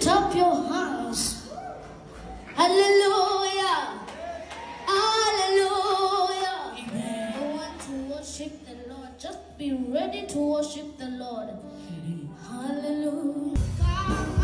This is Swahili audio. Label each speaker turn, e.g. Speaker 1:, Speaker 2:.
Speaker 1: Up your hands. Hallelujah. Hallelujah. I want to worship the Lord. Just be ready to worship the Lord. Hallelujah. Come